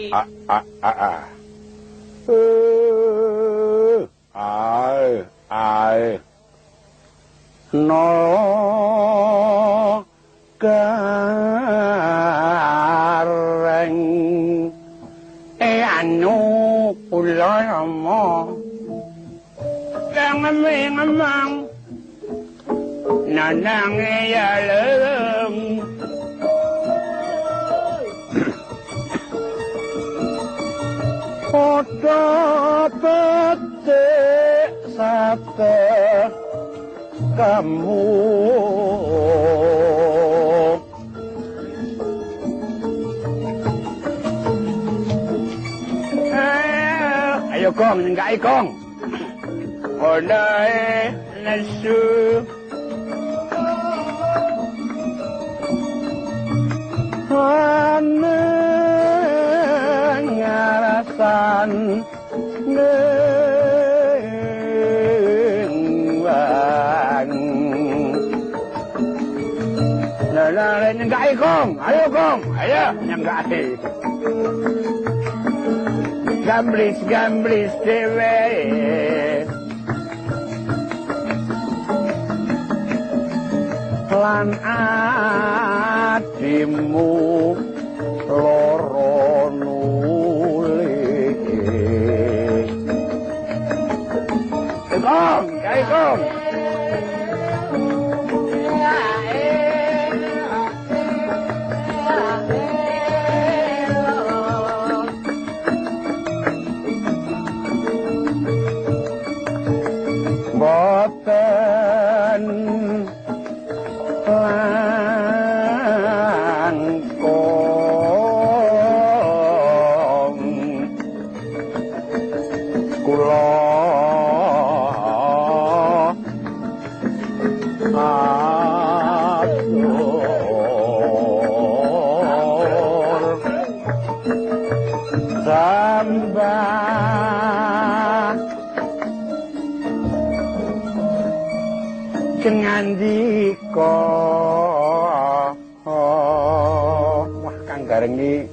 A a a a. A a. No gareng e anu kula rama ngemeng nanang ya leng padha petik sate kamu ayo gong nyenggaki gong onae nesu ngarasan neng lah nyenggaki gong ayo gong ayo nyenggaki gamblis gamblis dhewe lan adimu loro nuli gong kae gong boten langkung kula atur sembah ngandika. Wah Kang Gareng iki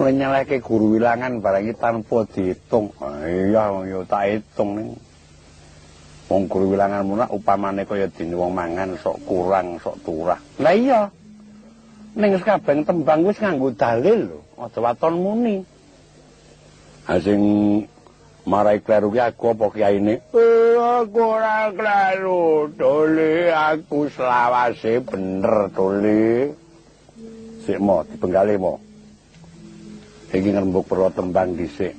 nyelehke guru wilangan barang iki tanpa diitung. Iya ya tak hitung ning wong guru wilangan munak upamane kaya dene wong mangan sok kurang sok turah. Lah iya ning sakabeng tembang wis nganggo dalil lho, aja waton muni. Ha sing marai kleru ki aku apa kiyaine? Aku ora kleru, Dole, aku selawase bener, Dole. Sik mo dibenggale mo. Iki ngrembug perlu tembang dhisik.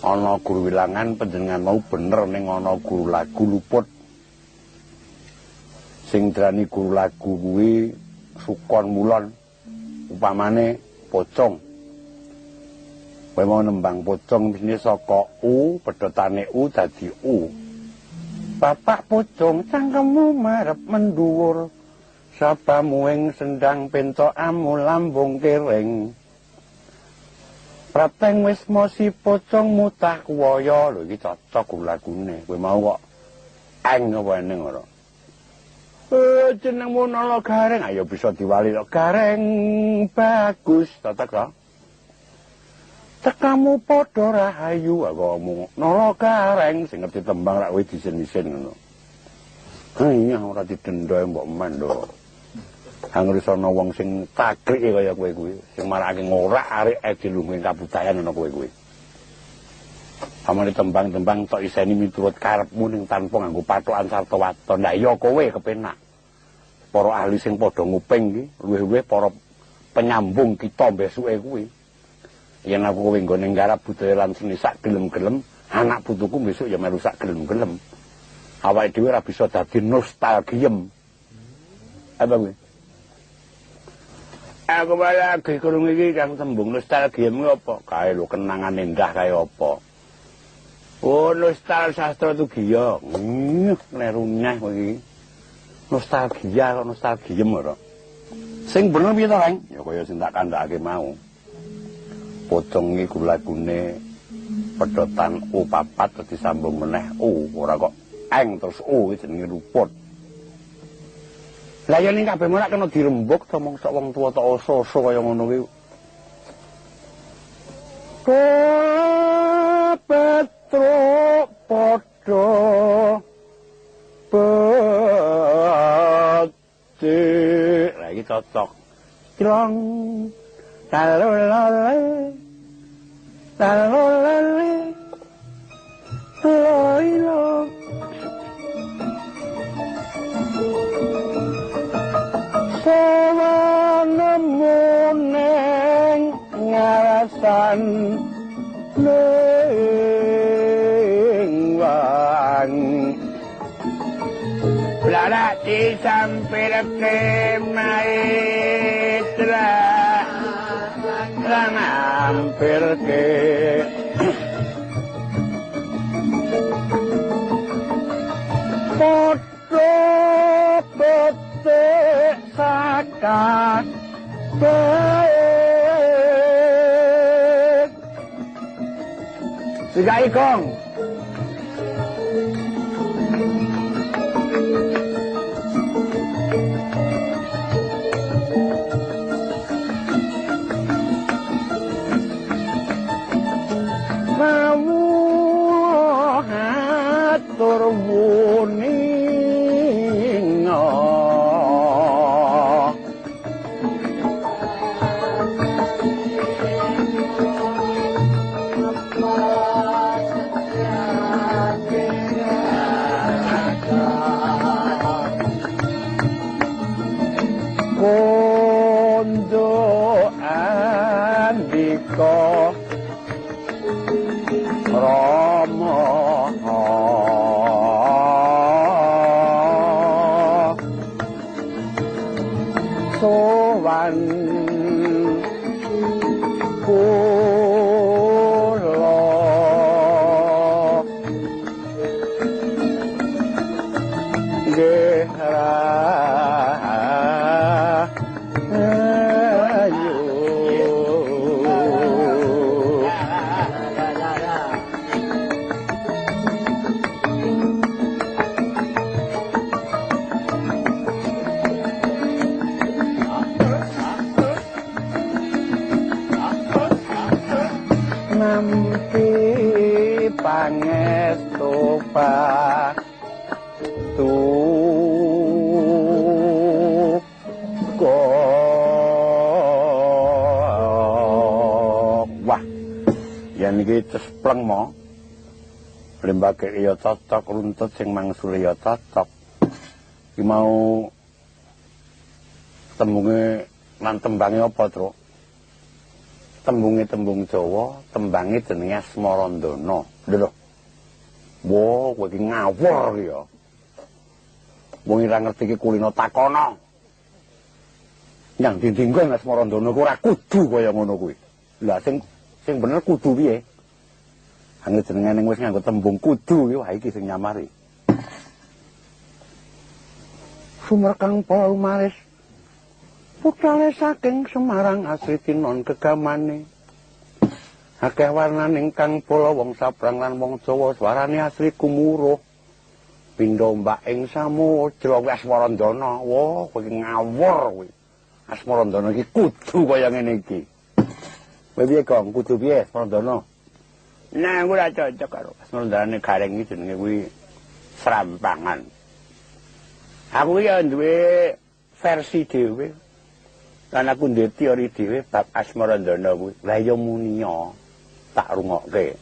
Ana guru wilangan panjenengan mau bener ning ana guru lagu luput. Sing drani guru lagu kuwi sukon mulon. Upamane pocong. Kowe mau nembang pocong mestine saka u, pedhotane u dadi u. Bapak pocong cangkemmu marep mendhuwur. Sabamu ing sendang pentokamu lambung kering. Prateng wis mosi pocong mutah kuwaya. Lho iki cocok lagune. Kowe mau kok eng apa eneng ora? Jenengmu Nala Gareng. Ayo bisa diwali kok. Gareng bagus, cocok to? Tekamu padha rahayu aku ngomong Nala Gareng sing ngerti tembang rak kowe disen-isen ngono. Iya ora didenda mbok mendo. Anggere ana wong sing takrike kaya kowe kuwi, sing marakake ngorak-arik dilungguhe kabudayan ana kowe kuwi. Amane tembang-tembang tok iseni miturut karepmu ning tanpa nganggo patokan sarta waton. Lah iya kowe kepenak. Para ahli sing padha nguping iki luwih-luwih para penyambung kita besuke kuwi. Yen aku kowe nggone nggarap budaya lan seni sak gelem-gelem, anak putuku besok ya melu sak gelem-gelem. Awake dhewe ora bisa dadi nostalgiem. Apa kuwi? Aku malah lagi krungu iki kang tembung nostalgiem kuwi apa? Kae lho kenangan endah kae apa? Oh, nostal sastra tugiya. Kleru nyah kowe iki. Nostalgia kok nostalgiem ora. Sing bener piye to, Kang? Ya kaya sing tak kandhakake mau. Pocong iki lagune pedhotan u papat terus disambung meneh u, ora kok eng terus u iki jenenge luput. Lah ya ning kabeh ora kena dirembug to mong sok wong tuwa tok oso-oso kaya ngono kuwi. Petruk padha becik. Lah iki cocok. Crong talolale talolale loilo. Sowanemu ning ngarasan ning wang. Blarak disampirke maitra ngampirke. Padha becik sakabeh. Sigai gong. Kawula hatur wuninga. Kondo andika Rama sowan kula nggih rahayu. Nampi pangestu patuko. Wah, yen iki cespleng mo. Lembake ya cocok, runtut sing mangsule ya cocok. Iki mau tembunge lan tembange apa, Truk? Tembunge tembung Jawa, tembange jenenge Asmarandana. Lho. Wah, kowe iki ngawur ya. Wong ora ngerti iki kulino takono. Nyang dinding Asmarandana ku ora kudu kaya ngono kuwi. Lah sing bener kudu piye? Angger jenenge ning wis nganggo tembung kudu iki, wah iki sing nyamari. Sumrekang Palumaris putrane saking Semarang asri tinon kegamane. Akeh warnaning kang pola wong Sabrang lan wong Jawa swarane asri kumuruh. Pindha mbak ing samudra kuwi Asmarandana. Wah, kowe iki ngawur kuwi. Asmarandana iki kudu kaya ngene iki. Kowe piye, Gong? Kudu piye Asmarandana? Nah, aku ora cocok karo Asmarandane Gareng iki jenenge kuwi serampangan. Aku ya duwe versi dhewe. Lan aku duwe teori dhewe bab Asmarandana kuwi. Lah ya muniya tak rungokke.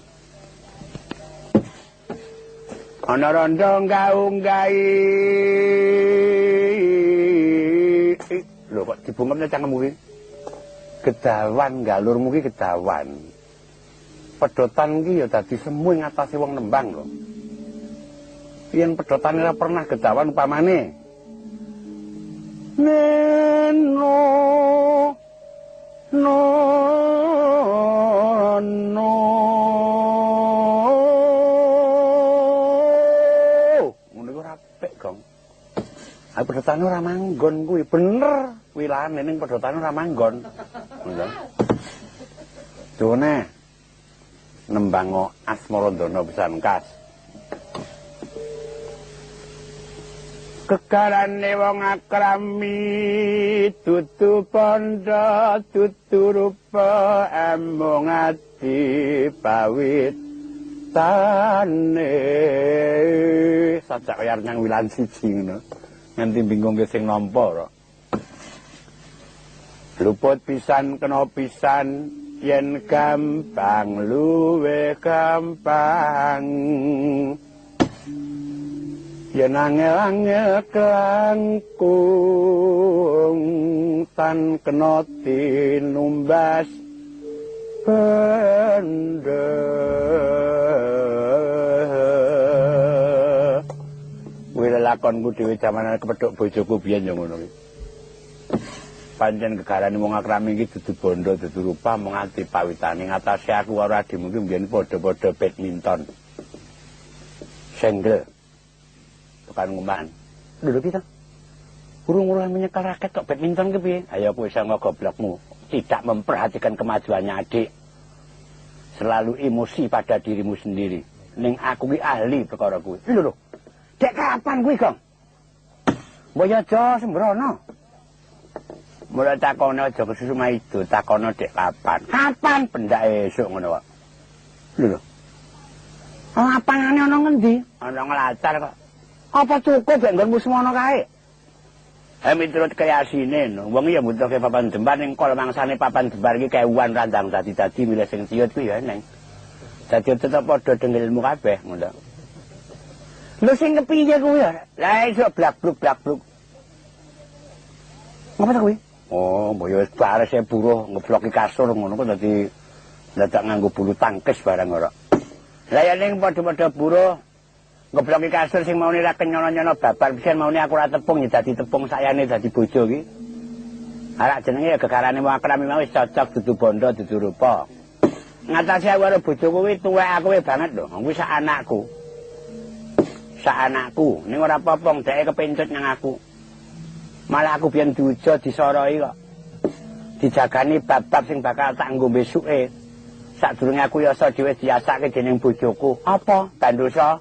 Ana rondo nggaunggahi. Lho kok dibungkemne cangkemmu kuwi? Kedawan galurmu ki kedawan. Pedotan ki ya dadi semu ing atase wong nembang lho. Yen pedotan ora pernah kedawan upamane neno no no ngono iku ora apik, Gong. Aku pedotane ora manggon kuwi bener wilane ning pedotane ora manggon. Ngono. Jone nembang Asmarandana pisan kas. Kegarane wong akrami dudu bondo dudu rupa amung ati pawit tane sajak kaya nyang wilan siji ngono nganti bingung sing nampa ora. Luput pisan kena pisan yen gampang luwe gampang yen angel-angel kelangkung tan kena tinumbas benda. Kuwi lelakonku dhewe jaman kepethuk bojoku biyen ya ngono iki. Pancen gegarane wong akrami iki dudu bondo dudu rupa mung ati pawitane. Ngatasé aku karo adhimu iki mbiyen padha-padha badminton. Senggel. Tekan ngomahan. Lho piye to? Urung-urung menyekel raket kok badminton ki piye? Ayo kowe iso goblokmu. Tidak memperhatikan kemajuannya adik. Selalu emosi pada dirimu sendiri. Ning aku ki ahli perkara kuwi. Lho lho. Dek kapan kuwi, Gong? Mbok yo aja sembrono. Mulai takono aja kesusu maido, takono dek kapan? Kapan pendak esuk ngono kok. Lho lho. Lapangane ana ngendi? Ana nglacar kok. Apa cukup nek nggonmu semono kae? Ha miturut kreasine no. Wong ya mbutuhke papan jembar ning kol mangsane papan jembar iki kewuan randang dadi-dadi milih sing ciut kuwi ya neng. Dadi tetep padha dengilmu kabeh ngono. Lho sing kepiye kuwi ya? Lah esuk blak-bluk blak-bluk. Ngapa ta kuwi? Oh, mbok ya wis barese buruh ngebloki kasur ngono kok dadi dadak nganggo bulu tangkis barang ora. Lah ya ning padha-padha buruh ngebloki kasur sing maune ra kenyono-nyono babar pisan maune aku ora tepung ya dadi tepung sayane dadi bojo iki. Arak jenenge ya gegarane wong akrami mau wis cocok dudu bondo dudu rupa. Ngatasi aku karo bojoku kuwi tuwek aku banget lho, kuwi sak anakku. Sak anakku, ning ora apa-apa dheke kepencut nang aku. Malah aku biyen diujo disoroi kok. Dijagani bab-bab sing bakal tak nggo besuke. Sadurunge aku yasa dhewe diasake dening bojoku. Apa? Bandosa.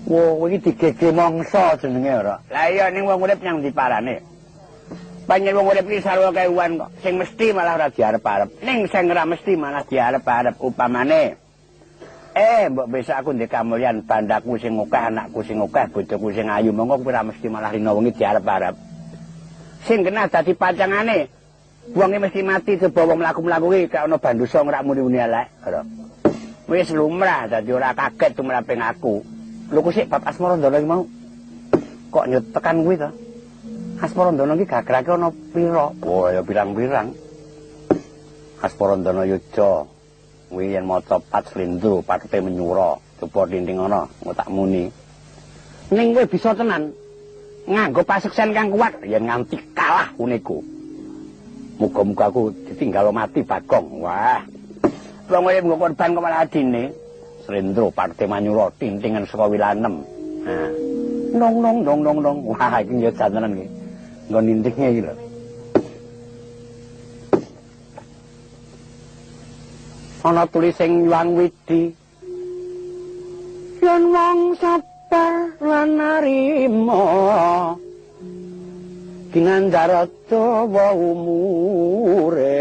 Wo, iki digege mangsa jenenge ora. Lah iya ning wong urip nyang diparane. Pancen wong urip iki sarwa kewuan kok. Sing mesti malah ora diarep-arep. Ning sing ora mesti malah diarep-arep upamane. Mbok besok aku ndek kamulyan bandaku sing akeh, anakku sing akeh, bojoku sing ayu, monggo kuwi ora mesti malah rina wengi diarep-arep. Sing kena dadi pancangane, wonge mesti mati coba wong mlaku-mlaku kuwi gak ana bandosa ngrak muni-muni elek. Wis lumrah dadi ora kaget tumraping aku. Lho kok sik bab Asmarandana iki mau kok nyut tekan kuwi to? Asmarandana iki gagrake ana pira? Oh ya pirang-pirang. Asmarandana Yuja. Kuwi yen maca pat slendro patute menyura, coba dinding ana, engko tak muni. Ning kowe bisa tenan nganggo pasuksen kang kuat yen nganti kalah uniku. Muga-muga aku ditinggal mati Bagong. Wah. Wong kowe nggo korban kok malah adine. Slendro patute manyura tintingan saka wilanem. Nah. Nong nong nong nong nong. Wah, iki yo jantenan iki. Nggo nintinge iki lho. Ana tulis sing Hyang Widi. Yen wong sabar lan narima kinandhara dawa umure.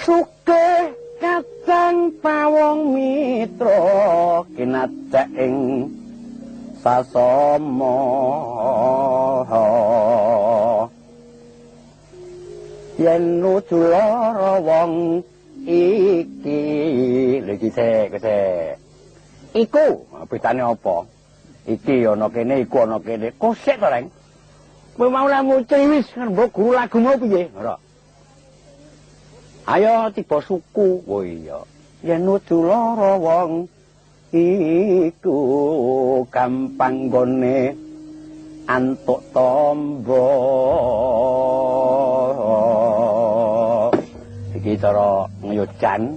Sugih kadang pawong mitra kinadhak ing sasama. Yen nuju lara wong iki lho iki sik sik. Iku bedane apa? Iki ana kene, iku ana kene. Kosek to, Reng? Kowe mau lamu triwis mbok guru lagu mau piye? Ora. Ayo tiba suku. Oh iya. Yen nuju lara wong iku gampang gone antuk tombo. Iki cara ngyojan.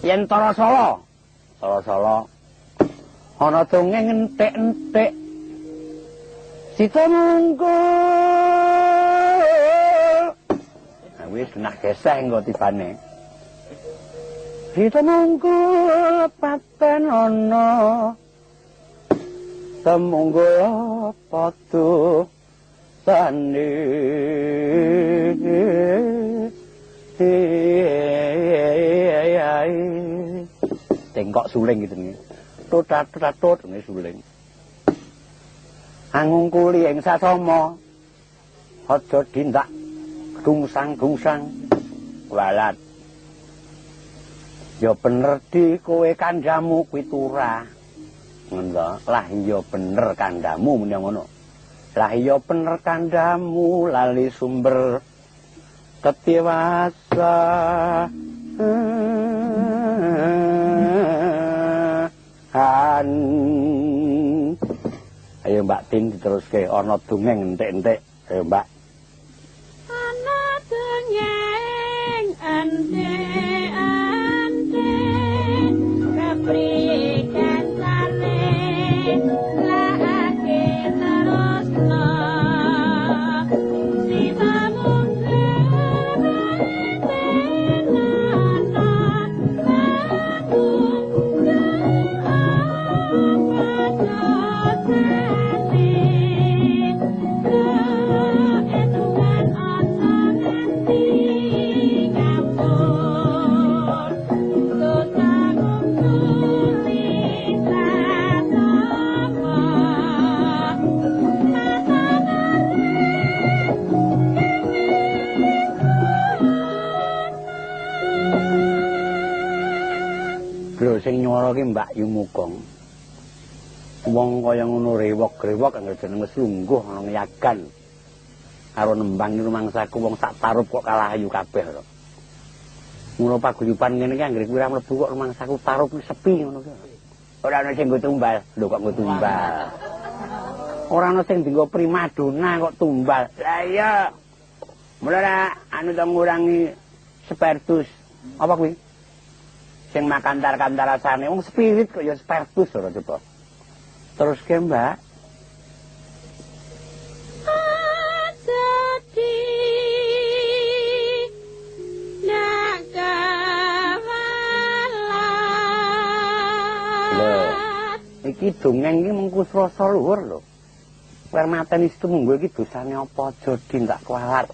Yen Tara Sala, Tara Sala ana dongeng entek-entek. Sita mungkul. Nah, wis genah geseh engko tibane. Ditemungkul paten ana temunggul padha sane. Tengkok suling gitu nih. Tutat-tutat ngene suling. Angungkuli ing sasama. Aja dindak gungsang-gungsang walat. Ya bener di kowe kandhamu kuwi turah. Ngono. Lah iya bener kandhamu muni ngono. Lah iya bener kandhamu lali sumber ketiwasa. Ayo Mbak Tin diteruske ana dongeng entek-entek. Ayo Mbak. Ana dongeng entek-entek kepriye kancane lake terusno Sing nyuwara ki Mbak Yu Mukong. Wong kaya ngono rewok-rewok anggere jeneng wis lungguh ana ngeyagan. Karo nembang rumangsaku wong sak tarup kok kalah ayu kabeh lho. Ngono paguyuban ngene iki anggere kuwi ra mlebu kok rumangsaku tarup sepi ngono ki. Ora ana sing nggo tumbal, lho kok nggo tumbal. Ora ana sing dienggo primadona kok tumbal. Lah iya. Mula ra anu to ngurangi spertus. Apa kuwi? Sing makan kantar-kantar rasane wong spirit kok ya spertus ora coba. Terus ke Mbak. Jadi nak Lho, iki dongeng iki mengku srasa luhur lho. Kowe mateni situ munggo iki dosane apa aja dindak kualat.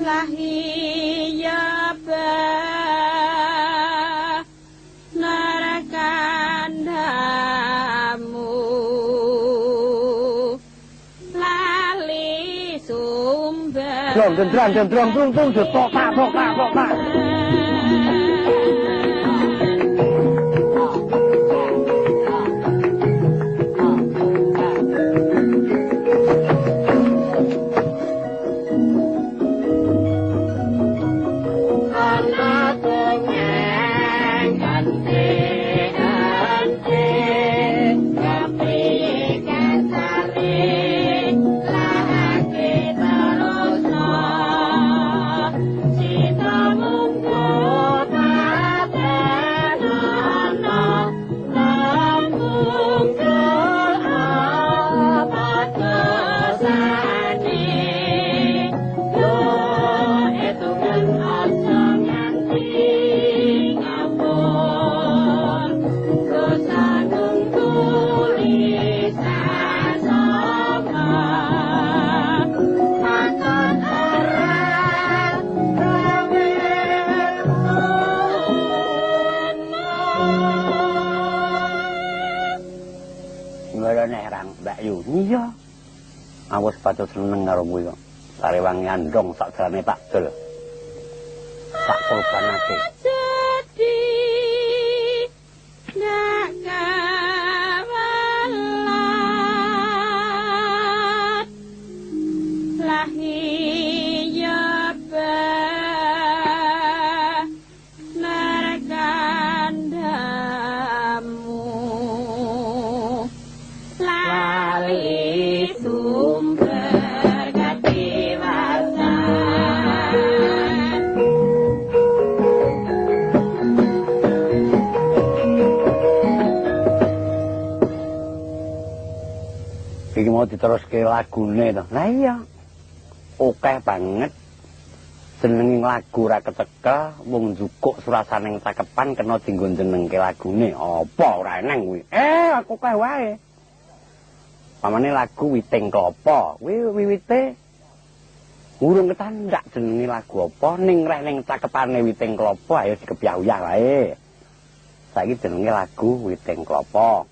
Lah iya bener kandhamu lali sumber. Drong drong drong drong tung tung tok tak tok tak tok tak. Iya. Aku wis patut seneng karo kowe kok. Tarewangi andong sak jarane tak dol. Tak korbanake. Jadi nak kawalat lah iya bener kandhamu lali sumber katiwasan. Iki mau diteruske lagune to. Lah iya. Akeh banget Jenenge lagu ora ketekel, wong njukuk surasaning cakepan kena dienggo jenengke lagune. Apa ora eneng kuwi? Aku kae wae. Pamane lagu Witing Klapa, kuwi wiwite urung ketandak jenenge lagu apa, ning reh ning cakepane Witing Klapa ayo dikepyah-uyah wae. Saiki jenenge lagu Witing Klapa.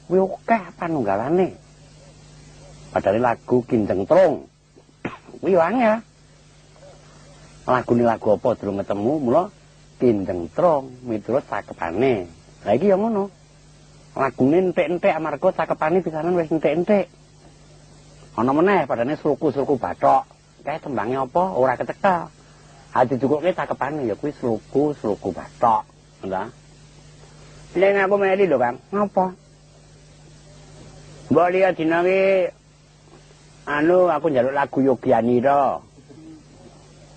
Kuwi akeh panunggalane. Padahal lagu Kinjeng Trung. Kuwi angel. Lagune lagu apa durung ketemu, mula Kinjeng Trung miturut cakepane. Lah iki ya ngono. Lagune entek-entek amarga cakepane pisanan wis entek-entek. Ana meneh padane sluku-sluku bathok. Kae tembange apa ora kecekel. Ha dicukuke cakepane ya kuwi sluku-sluku bathok. Ngono ta? Lha aku meli lho, Kang. Ngapa? Mbok liya dina ki anu aku njaluk lagu Yogianira.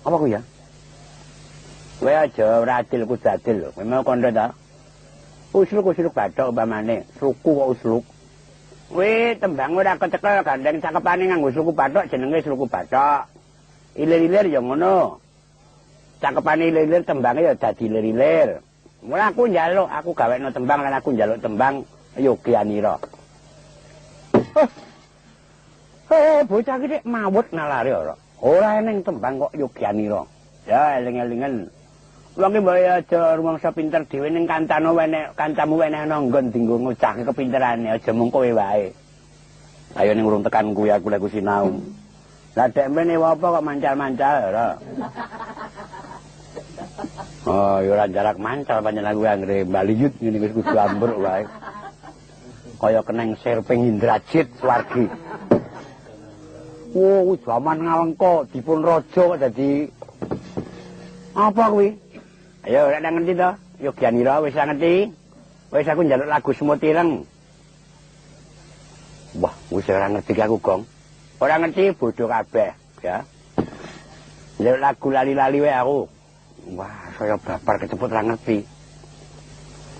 Apa kuwi ya? Kowe aja ora adil kudu adil lho. Kowe mau kandha ta? Usluk-usluk bathok umpamane, sluku kok usluk. Kuwi tembang ora kecekel gandeng cakepane nganggo sluku bathok jenenge sluku bathok. Ilir-ilir ya ngono. Cakepane ilir-ilir tembange ya dadi ilir-ilir. Mula aku njaluk, aku gawekno tembang lan aku njaluk tembang Yogianira. Bocah iki mawut nalare ora. Ora eneng tembang kok Yogianira. Ya eling-elingen. Wong ki mbok aja rumangsa pinter dhewe ning kancane wenek, kancamu wenek ana nggon dienggo ngocahke kepinterane, aja mung kowe wae. Ayo ning urung tekan kuwi aku lek sinau. Lah dek mene apa kok mancal-mancal ora. Oh, ya ora jarak mancal pancen aku anggere baliyut ngene wis kudu ambruk wae. Kaya keneng serping Indrajit swargi. Oh, jaman ngalengka dipun raja kok dadi apa kuwi? Ayo ora ngerti to? Yogianira wis ngerti. Wis aku njaluk lagu Semut Ireng. Wah, wis ora ngerti aku, Gong. Ora ngerti bodho kabeh, ya. Njaluk lagu lali-lali wae aku. Wah, saya babar kecepet ora ngerti.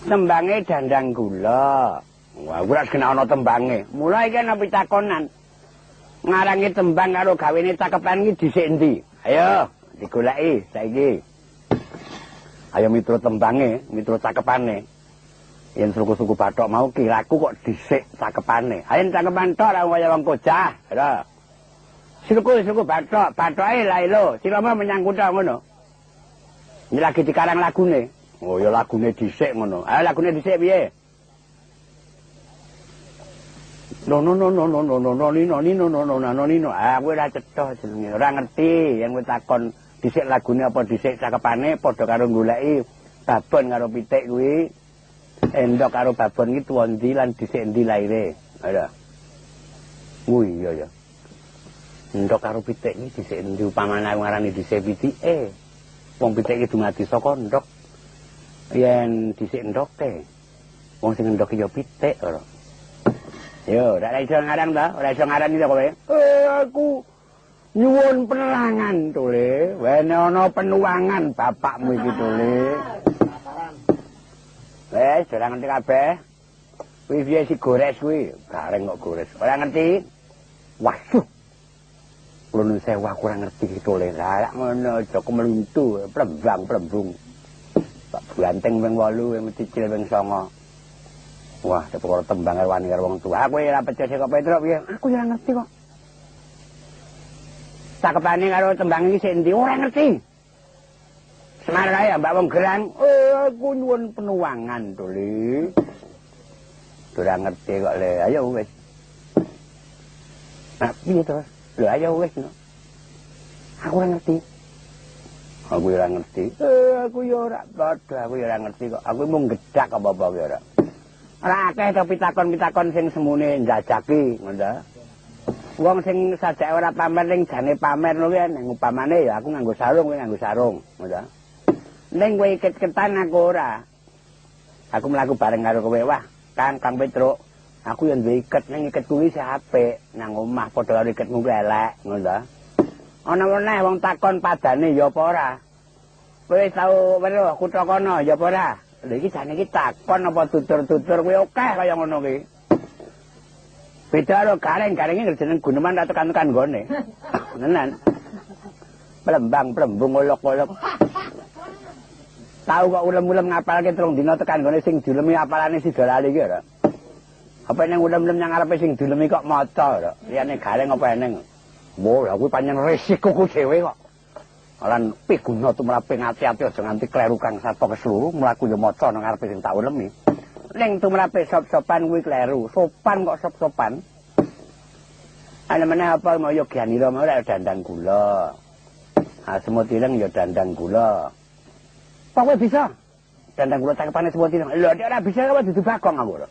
Tembange Dandang Gula. Wah, ora kena ana tembange. Mulai iki ana pitakonan. Ngarangi tembang karo gawene cakepan iki dhisik endi? Ayo, digoleki saiki. Ayo miturut tembange, miturut cakepane. Yen suku-suku bathok mau kiraku kok dhisik cakepane. Ayo cakepan tok ora kaya wong kocah, ora. Suku-suku bathok, bathoke lae lho, silama menyang kutha ngono. Ini lagi dikarang lagune. Oh ya lagune dhisik ngono. Ayo lagune dhisik piye? No no no no no no no no no no no no no no. Ah kowe ora cetha jenenge, ora ngerti yen kowe takon dhisik lagune apa dhisik cakepane padha karo goleki babon karo pitik kuwi. Endok karo babon iki tuwa ndi lan dhisik endi laire. Ora. Oh iya ya. Endok karo pitik iki dhisik endi upamane aku ngarani dhisik pitike. Wong pitik iki dumadi saka endok. Yen dhisik endoke. Wong sing endok ya pitik ora. Yo, ora iso ngarang ta? Ora iso ngarani ta kowe? Aku nyuwun penerangan to, Le. Wene ana penuangan bapakmu iki to, Le. Wes, ora ngerti kabeh. Kuwi piye si gores kuwi? Gareng kok gores. Ora ngerti? Waduh. Kula nuwun sewu aku ora ngerti iki to, Le. Lah ngono aja kemeluntu, plembang-plembung. Tak banteng ping 8, ping cicil ping 9. Wah, perkara tembang karo wani karo wong tuwa. Aku ora pecah saka Petruk piye? Aku ya ora ngerti kok. Cakepane karo tembang iki sik endi? Ora ngerti. Semar kae mbak wong gerang. Aku nyuwun penuangan to, Le. Ora ngerti kok, Le. Ayo wis. Nah, piye to? Lho, ayo wis no. Aku ora ngerti. Aku ora ngerti. Aku ya ora padha, aku ya ora ngerti kok. Aku mung gedak apa-apa kuwi ora. Ora akeh to pitakon-pitakon sing semune njajaki, ngono ta. Wong sing sajake ora pamer ning jane pamer ngono kuwi ning upamane ya aku nganggo sarung, kowe nganggo sarung, ngono ta. Ning kowe iket-ketan aku ora. Aku mlaku bareng karo kowe, wah, Kang, Kang Petruk, aku yo duwe iket ning iket kuwi isih apik, nang omah padha karo iketmu kuwi elek, ngono ta. Ana meneh wong takon padane ya apa ora? Kowe tau weruh kutha kono ya apa ora? Lha iki jane iki takon apa tutur-tutur kuwi akeh kaya ngono kuwi. Beda karo gareng, garenge jeneng guneman ra tekan-tekan nggone. Tenan. Plembang plembung olok-olok. Tahu kok ulem-ulem ngapalke 3 dina tekan gone sing diulemi apalane sida lali iki ora. Apa ning ulem-ulem nang ngarepe sing diulemi kok maca ora. Liyane gareng apa eneng. Wah, lha kuwi pancen resikoku dhewe kok. Lan piguna tumrape ngati-ati aja nganti kleru kang sapa keseluruh mlaku ya maca nang ngarepe sing tak ulemi. Ning tumrape sop-sopan kuwi kleru. Sopan kok sop-sopan. Ana meneh apa mau yoganira mau ora dandang gula. Ah semut ireng ya dandang gula. Apa kowe bisa? Dandang gula cakepane semut ireng. Lho nek ora bisa kok dudu bagong aku ora.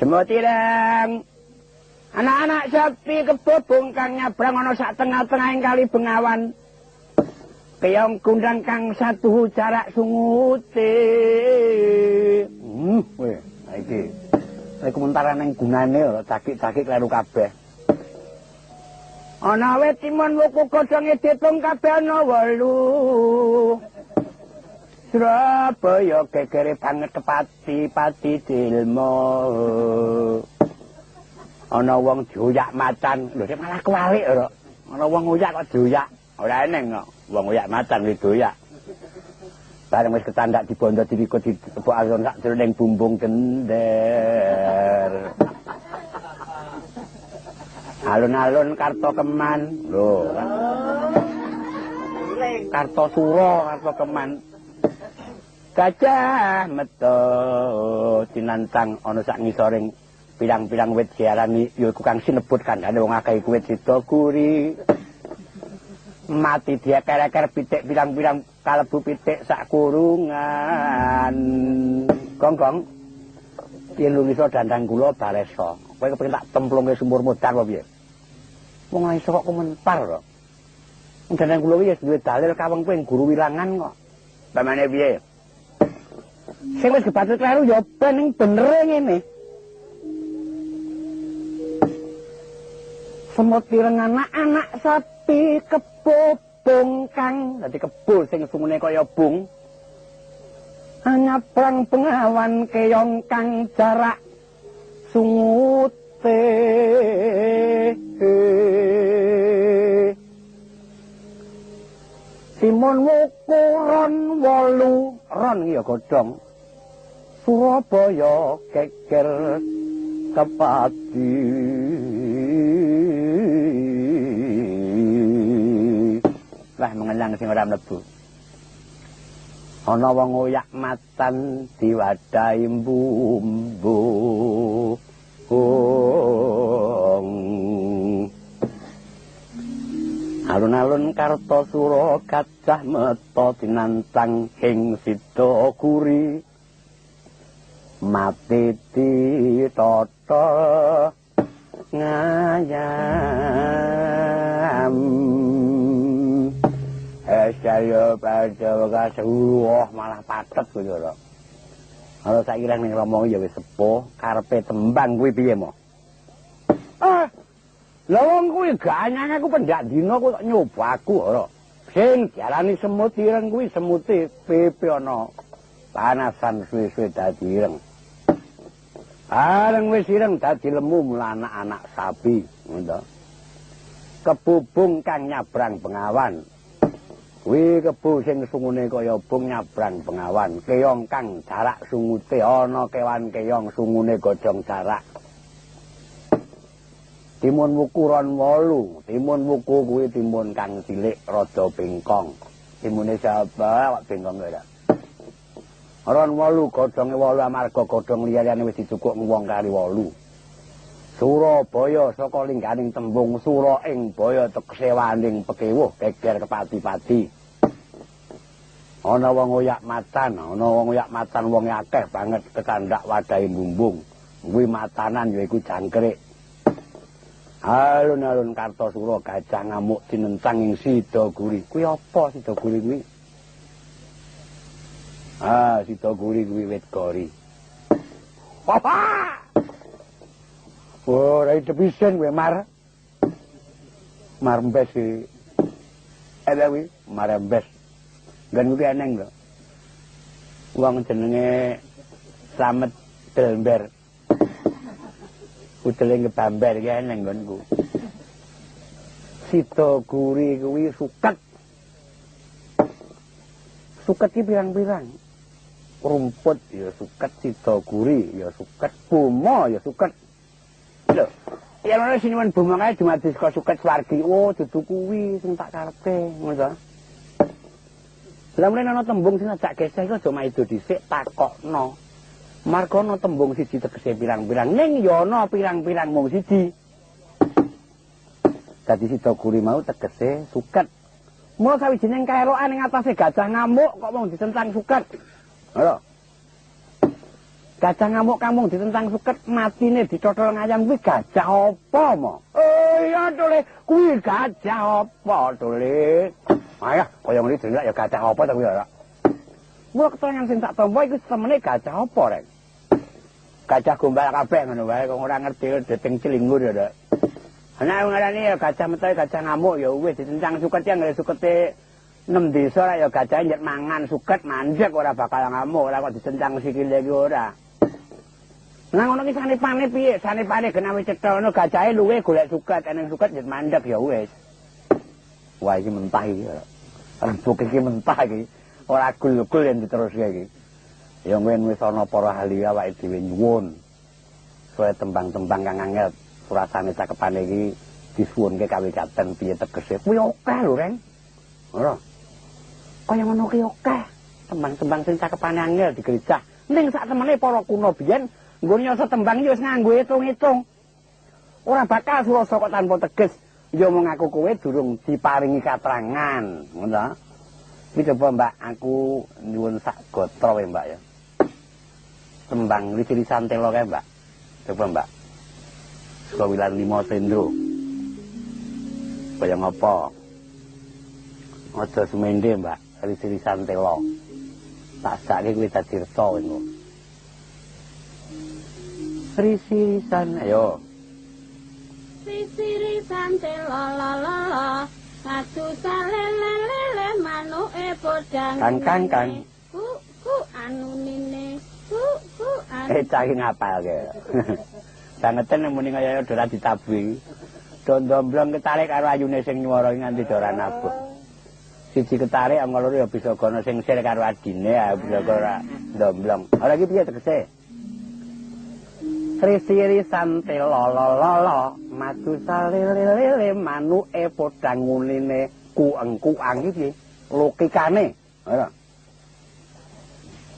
Semut ireng. Anak-anak sapi kebo bungkang nyabrang ana sak tengah-tengahing kali Bengawan. Keong kundang kang satuhu jarak sungute. Kowe iki. Nek komentaran ning gunane ora cakik-cakik kleru kabeh. Ana wit timun wuku godhonge ditung kabeh ana 8. Surabaya gegere banget kepati-pati dilmo. Ana wong dioyak macan, lho malah kuwalik ora. Ana wong oyak kok dioyak, ora eneng kok. Wong oyak macan wis dioyak. Bareng wis ketandak dibondo dirikut ditebok alon sak jroning bumbung gender. Alun-alun Karto Keman lho. Karto Suro, Karto Keman. Gajah meto tinantang ana sak ngisoring pirang-pirang wit diarani ya iku kang sinebut kandhane wong akeh iku wit Sidoguri. Mati dieker-eker pitik pirang-pirang kalebu pitik sak kurungan. Gong-gong yen lu iso dandang kula baleso. Kowe kepengin tak templungke sumur modar apa piye? Wong iso kok komentar kok. Wong dandang kula iki wis duwe dalil kaweng kowe guru wilangan kok. Pamane piye? Sing wis kebatut kleru ya ben ning benere ngene. Semut ireng anak-anak sapi kebo bongkang, dadi kebo sing sungune kaya bung. Nyabrang Bengawan keong kang jarak sungute. Timun wuku ron 8, ron iki ya godhong. Surabaya geger kepati. Wah mengenang sing ora mlebu. Ana wong oyak matan diwadahi bumbu. Alun-alun Kartosuro gajah meta tinantang ing Sidoguri. Mati ditata ngayam. Saya pada wah malah patet kuwi ora. Kalau saiki ning Rama ya wis sepuh, karepe tembang kuwi piye mo? Ah. Lah wong kuwi ganyang aku pendak dina kuwi kok nyoba aku ora. Sing diarani semut ireng kuwi semute pepe ana. Panasan suwe-suwe dadi ireng. Areng wis ireng dadi lemu mula anak-anak sapi, ngono. Kebubung kang nyabrang Bengawan. Kuwi kebo sing sungune kaya bung nyabrang Bengawan, keong kang jarak sungute ana kewan keong sungune godhong jarak. Timun wuku ron 8, timun wuku kuwi timun kang cilik rada bengkong. Timune sapa awak bengkong ora? Ron 8 godhonge 8 amarga godhong liya-liyane wis dicukuk wong kali 8. Surabaya saka lingganing tembung sura ing baya tegese waning pekewuh geger kepati-pati. Ana wong oyak macan, ana wong oyak macan wong akeh banget ketandak wadahe bumbung. Kuwi matanan yaiku jangkrik. Alun-alun Kartosuro gajah ngamuk tinentang ing Sidoguri. Kuwi apa Sidoguri kuwi? Ah, Sidoguri kuwi wit gori. Apa? Oh, ora depisen kowe mar. Marembes iki. Kuwi marembes. Nggen kuwi eneng lho. Wong jenenge Slamet Delmber. Udele ngebamber iki eneng nggonku. Sidoguri kuwi suket. Suket ki pirang-pirang. Rumput ya suket, sidoguri ya suket, boma ya suket. Lho, yen ana sinuwun boma kae dumadi saka suket swargi. Oh, dudu kuwi sing tak karepe, ngono ta. Lah mrene ana tembung sing ajak geseh iku aja maido dhisik takokno. Marga ana tembung siji tegese pirang-pirang, ning ya ana pirang-pirang mung siji. Dadi sidoguri mau tegese suket. Mula sawijining kaelokan ing atase gajah ngamuk kok mung ditentang suket. Lho. Gajah ngamuk kampung ditentang suket matine dicotol ngayam kuwi gajah apa mo? Iya to Le, kuwi gajah apa to Le? Ayah, kaya ngene jeneng ya gajah apa ta kuwi ora? Mula keterangan sing tak tampa iku semene gajah apa rek? Gajah gombal kabeh ngono wae kok ora ngerti deting celingur ya, Rek. Ana ngarani ya gajah metoke gajah ngamuk ya wis ditentang suket ya nggih sukete 6 desa ra ya gajah nyet mangan suket mandek ora bakal ngamuk ora kok ditentang sikile iki ora. Nah ngono ki sanepane piye? Sanepane genawe cetha ngono gajahe luwe golek suket, eneng suket nyet mandek ya wis. Wah iki mentah iki. Rembug iki mentah iki. Ora gul-gul yen diteruske iki. Ya mwen wis ana para ahli awake dhewe nyuwun. Supaya tembang-tembang kang angel surasane cakepane iki disuwunke kawigaten piye tegese. Kuwi akeh lho, Reng. Ora. Kaya ngono ki akeh tembang-tembang sing cakepane angel digerecah. Ning sak temene para kuno biyen nggone nyasa tembang iki wis nganggo hitung-hitung. Ora bakal surasa kok tanpa teges. Ya mung aku kowe durung diparingi katerangan, ngono ta? Iki coba Mbak aku nyuwun sak gatra wae Mbak ya. Tembang risi-risan telo kae Mbak. Coba Mbak. Saka Wilan 5 Sendro. Kaya ngapa? Aja sumende Mbak, risi-risan telo. Tak sake kuwi dadi reta engko. Risi-risan ayo. Risi-risan telo la la la. Satu salelelele manuke podang. Kang kang kang. Ku ku anunine. Ku ku anu. Cah iki ngapalke. Bangeten muni kaya ora ditabuhi. Do ndomblong ketarik karo ayune sing nyuwara nganti ora nabuh. Siji ketarik angka loro ya bisa gono sing sir karo adine ya bisa ora ndomblong. Ora iki piye tegese? Risi-risan telo la la la madu salelelele manuke podang ngunine kueng-kuang iki logikane. Ora.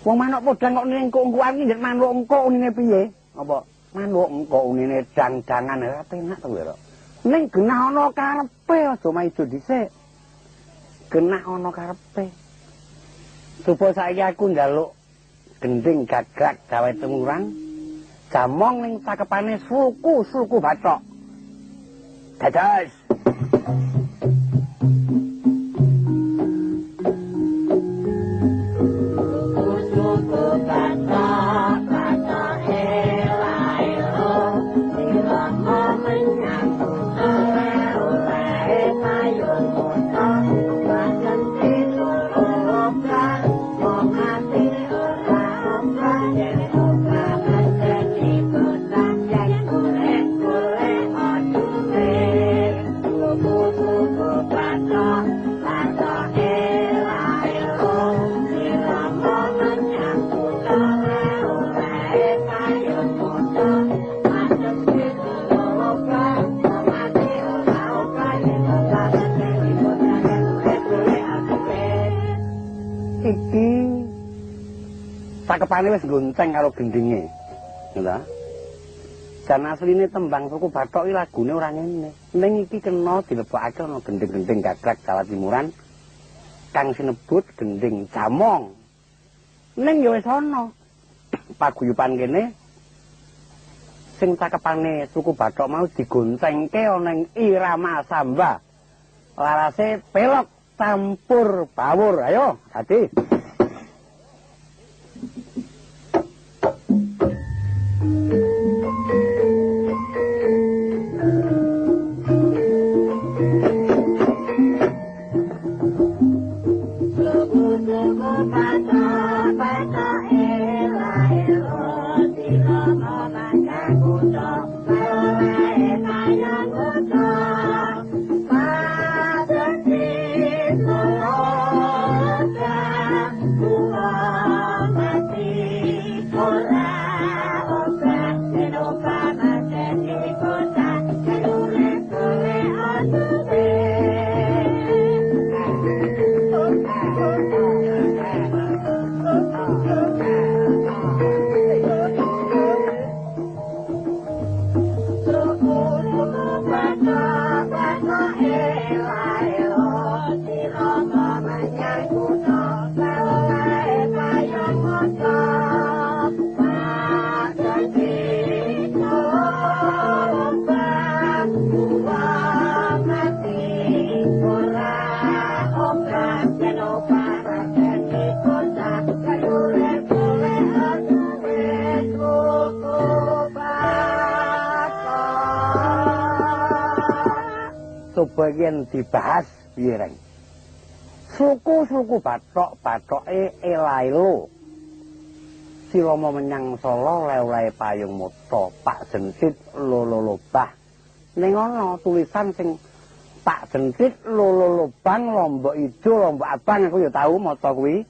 Wong manuk podang kok ning kueng-kuang iki manuk engko unine piye? Apa? Manuk engko unine dang-dangan ora penak to ora. Ning genah ana karepe aja maido dhisik. Genah ana karepe. Coba saiki aku njaluk gending gagrak gawe temuran. Jamong ning cakepane suku-suku bathok. Dados. Suku-suku bathok, bathok ela-elo, dilama menyang oleh-oleh payung kota, bahkan tituru obah, wong ati ora obah, yen obah menjadi kota, yen golek-golek aduwe. Suku-suku bathok, bathok ela-elo, dilama menyang oleh-oleh payung kota, bahkan tituru obah, wong ati ora obah, yen obah menjadi kota, yen golek-golek aduwe. Iki cakepane wis gonceng karo gendinge. Ngono ta? Jan asline tembang suku bathok iki lagune ora ngene. Ning iki kena dilebokake ana gending-gending gagrak Jawa Timuran kang sinebut gending jamong. Ning ya wis ana paguyuban kene sing cakepane suku bathok mau digoncengke ana ing irama samba. Larase pelok campur bawur. Ayo, dadi. Suku-suku bathok, bathok ela-elo, dilama menyang kutha, oleh payung kutha. menyang kutha lae payung mata Pak Jentit lobang wong mati ora obah yen obah mateni bocah kayure golek duit tuku batok. Coba yen dibahas piye reng? Suku-suku bathok-bathoke elailo. Silama menyang Solo lew-lewe payung mata Pak Jentit lolo lobah. Ning ana tulisan sing Pak Jentit lolo lobang lombok ijo lombok abang aku ya tau maca kuwi.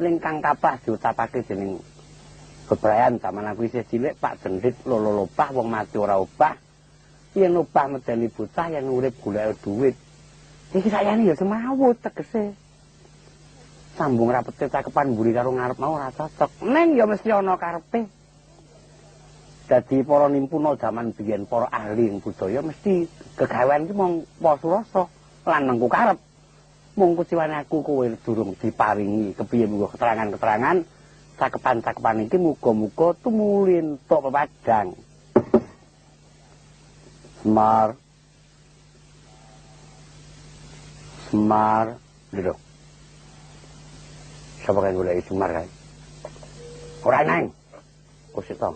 Ning kang kathah diucapake dening bebrayan jaman aku isih cilik Pak Jentit lolo lobah wong mati ora obah. Yen obah medeni bocah yen urip golek duit. Iki sayane ya semawut tegese. Sambung rapete cakepan mburi karo ngarep mau ora cocok. Ning ya mesti ana karepe. Dadi para nimpuna jaman biyen para ahli ing budaya mesti gegawean iki mung surasa lan mengku karep. Mung kuciwane aku kowe durung diparingi kepiye munggo keterangan-keterangan cakepan-cakepan iki muga-muga tumuli entuk pepadang. Semar. Semar, lho. Sapa kang goleki Semar kae? Ora nang. Kok sik to?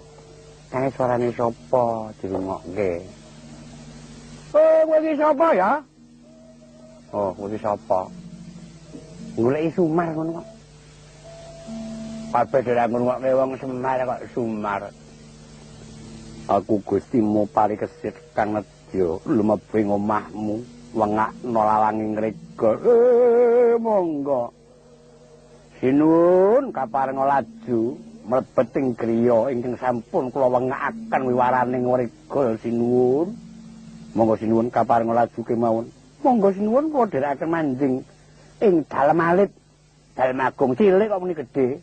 Kae suarane sapa dirungokke? Oh, kowe iki sapa ya? Oh, kowe iki sapa? Goleki Sumar ngono kok. Kabeh dhewe ngrungokke wong Semar kok Sumar. Aku Gustimu parikesit kang nedya lumebu ing omahmu. Wengakno lawange ngrega. Monggo. Sinuwun kaparenga laju mlebet ing griya ingkang sampun kula wengakaken wiwaraning wregal sinuwun. Monggo sinuwun kaparenga laju kemawon. Monggo sinuwun kula dherekaken manjing ing dalem alit. Dalem agung cilik kok muni gedhe.